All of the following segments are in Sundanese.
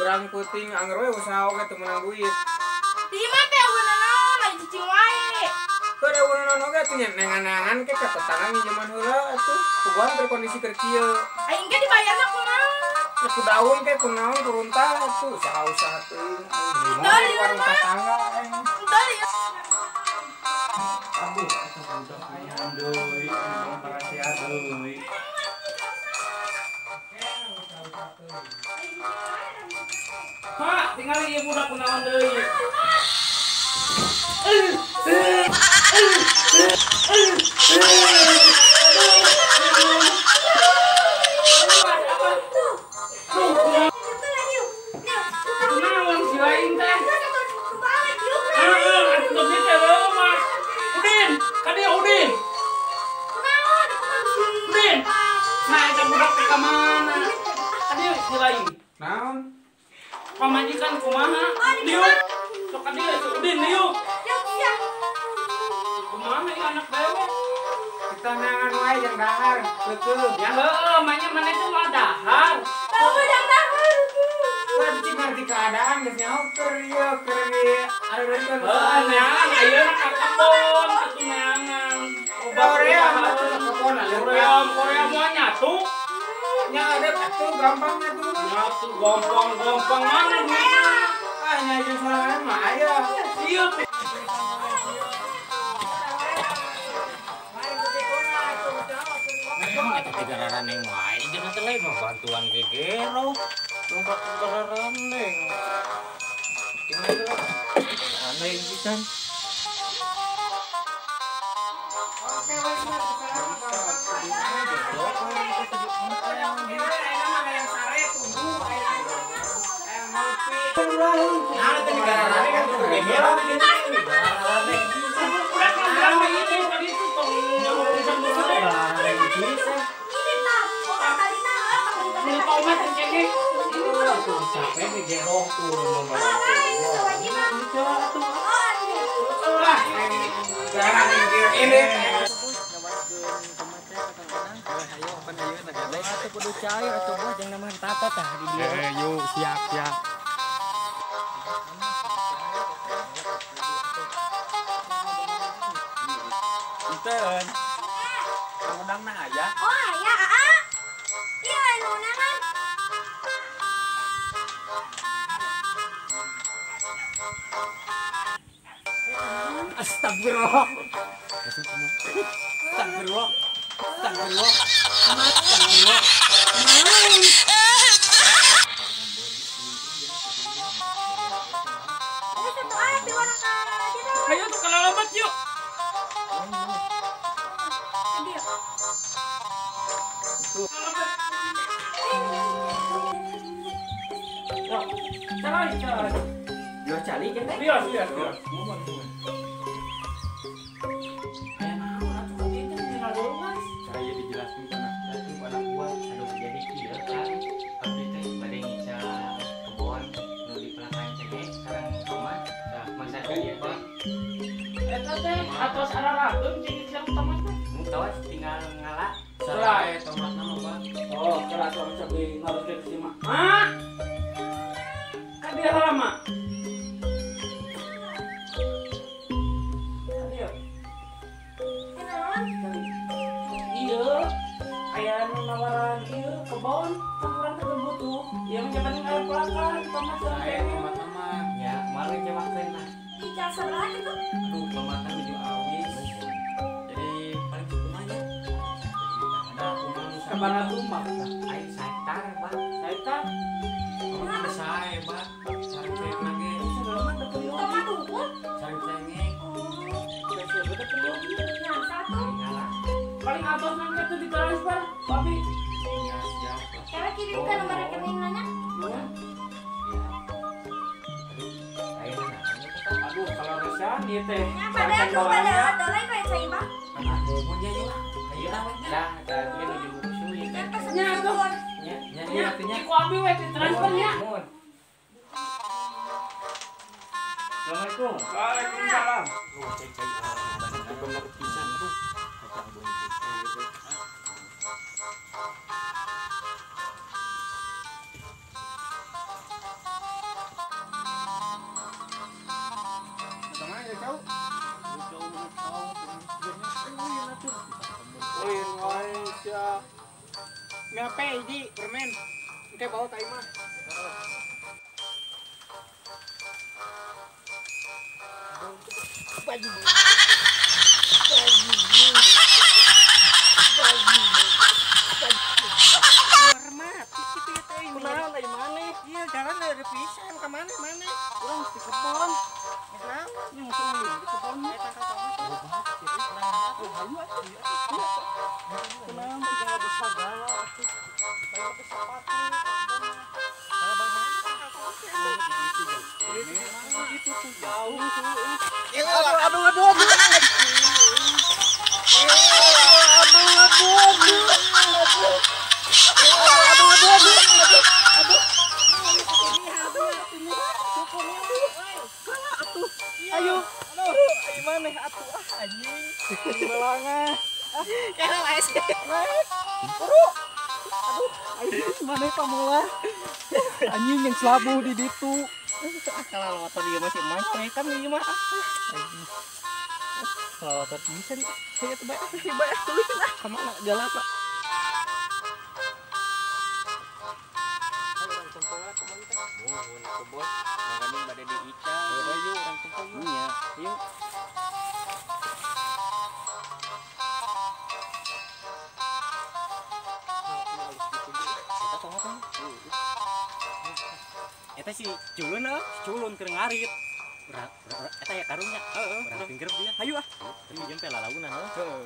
Beurang peuting anger we usaha oge teu meunang duit. Di imah teh eueuh naon lain cicing wae. Keur eueuh naon oge atuh nya nengan-nengan ke ka tetangga nginjeman heula atuh. Puguhan berkondisi keur kieu. Aing ge dibayarna kunaon? Ya ku daun ke kunaon kuruntah atuh usaha-usaha teuing. Di warung tetangga aing. Aduh, eta budak aya deui, ngomong parasia deui. Pak, tinggal ieu budak kunaon deui. Kunaon si lain teh? Udin, kadieu Udin. Kunaon? Udin. Nah, eta budak teh ka mana? Kadieu si lain. Naon? Pamajikan kumaha? Diuk. Sok kadieu si Udin diuk. Kumaha ieu anak dewek? Kita neangan wae jeung dahar, keukeuh. Ya heueuh, manya maneh teh moal dahar. Tahu jeung dahar. Wah, cicing ngerti keadaan geus nyaho keur ieu keur di areureukeun. Heueuh, neangan ayeuna ka kebon atuh neangan. Korea atuh ka kebon Korea, Korea moal nyatu. Nya ada atuh gampang atuh. Nyatu gampang-gampang mana duitna? Ah, nya jeung sorangan mah aya. Ieu Memang eta teh gararaneng wae jeung teh lain mah bantuan gegero. Lompat gararaneng. Tinggal heula. Aneh pisan. Oke, we Nah, teh gararaneng kan gegero. Budak mah berapa ieu teh tadi tuh tong urusan dulu deh. Ini tomat yang cengek. Sampai gegero tuh Lah, gararaneng ini. Kudu cair atau buah jangan namahan tata tah di dieu. Yuk, siap, siap. Enten. Kang udangna aya? Oh, aya, aa. Ieu lain undangan. Astagfirullah. Astagfirullah. Astagfirullah. Astagfirullah. Ayo tuh kalau lompat yuk. Yo cali kan teh? Bios, bios, bios. Aya naon atuh ka dieu teh mira leuwas. Saya dijelaskeun kana atuh anak buah anu jadi kieu kan. Abdi teh bade ngical kebon nu di pelakan cengek sareng tomat. Tah masa ka dieu teh. Eta teh atos ararakeun cengek sareng tomat teh. Mun tos tinggal ngala. Salah tomatna mah, Bang. Oh, salah atuh abdi naroskeun si Mak. Mak. Ka dieu heula, Mak. Ka dieu. Iya, aya nu nawaran ieu kebon, kan urang teh butuh. Ieu mah jaman aya pelakan tomat sareng Aya cengek. tomatna mah nya moal ngecewakeun lah. Ical sebelah gitu. Aduh, tomatna menuju awis. Jadi paling kumaha nya? Nah, kumaha nu Sabaraha tumbak tah? Aing saektar, Bang. Saektar? Tomatna geus sae, Bang. Sareng cengek lagi. Segala mah teu periogi. Tomat unggul. Sareng cengek. Geus teu periogi. Nyasa tuh. Ngala. Paling atos nangke tuh ditransfer, Papi. Ya, siap. Cewek kirim ke nomor rekening nanya. Ya. Ayo nanya teh. Aduh, kalau resan ieu teh. Nya pada tuh pada dolai kayak cai mah. Muhun ya yuk. Ayo lah, dah, dah ieu nuju usul ieu teh. Nya tuh. Nya, nya Nya, ieu nya. ku abi we ditransfer nya. Muhun. Assalamualaikum. Waalaikumsalam. Oh, cai cai. Bener pisan tuh. Kacang bunting. Mie apa hiji permen. Engke bawa ka imah. Baju. Mati kitu ya teh. Kunaon dari maneh? Iya, jalan dari pisan ka maneh maneh. Urang di kebon. Kenapa? Ini musuh di kebon. Eta ka tomat. Oh, hayu atuh. Kunaon tinggal besagala atuh. Bae pakai sepatu. Kalau bang mana tangkal tomat? Itu tuh jauh tuh. Aduh aduh aduh. Aduh aduh aduh. Aduh aduh aduh aduh. Aduh. Ini aduh ini cukup aduh. Kalah atuh. Ayo. Aduh, ayo maneh atuh ah anjing. Melangah. Kela laes. Buru. Aduh, ayo maneh pamula. Anjing yang selabu di ditu. Kalau motor dia masih main, kan ieu mah. Kalau motor bisa nih, saya tuh bae, bae tulisin ah, kemana jalan Pak? Urang cempol lah kebon teh. Muhun kebon, mangkaning bade diical. Heuh yuk urang cempol yuk. Nya, yuk. Eta tomat mah. Eta si culun heuh, culun keur ngarit. Urang eta ya karungnya. Heeh, urang pinggir dia. Hayu ah. Tapi jeung teh lalaunan heuh. Heeh.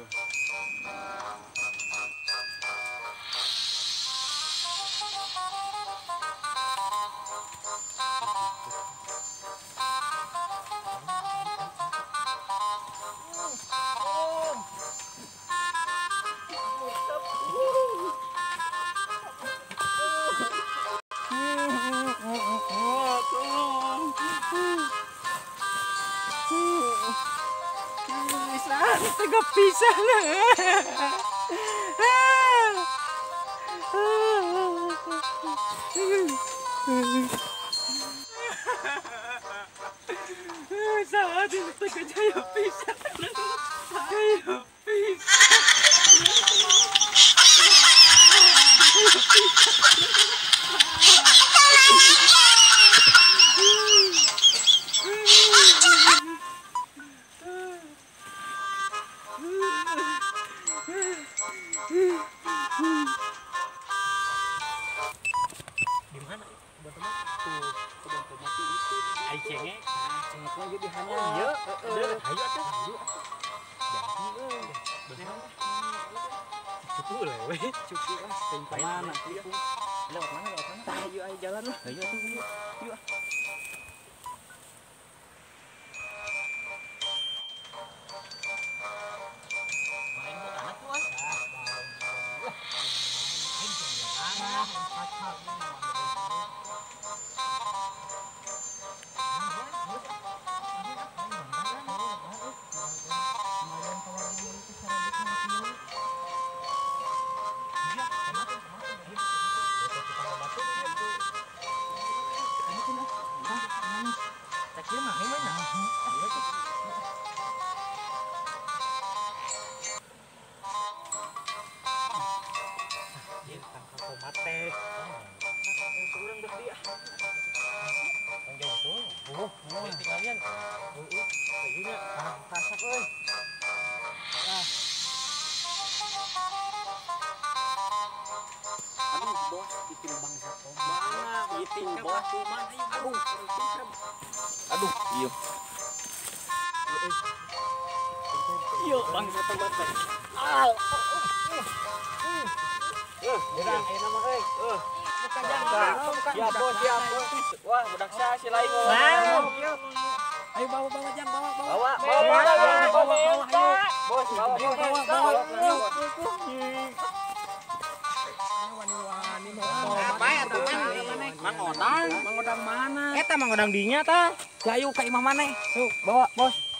Tega pisan. Saat ini tega jaya pisan. Jaya pisan. Di mana kebon tomat? Tuh, kebon tomat itu. Ai cengek, cengek lagi di hana. Ieu, heeh. Hayu atuh, hayu atuh. Jadi euy, bener. Cukup lah we, Cukup ah, teuing ka mana? Lewat mana? Lewat mana? Tah, yuk ayo jalan lah. Hayu atuh, yuk. Yuk ah. Main buat anak tuh ah. Aduh, bos, itim bangsa tomat. Itim bos, aduh, aduh, iya. Iya, bangsa tomat. Budak ayeuna mah euy. Siap bos, siap bos. Wah, budak saya si lain ngomong. Ayo bawa bawa jang, bawa bawa. Bawa, bawa, bawa, bawa, bawa. Bos, bawa, bawa, bawa. Apa ya teman? Mang Odang, Mang Odang mana? Eta Mang Odang dinya tah. Ayo ka imah maneh. Yuk, bawa, Bos.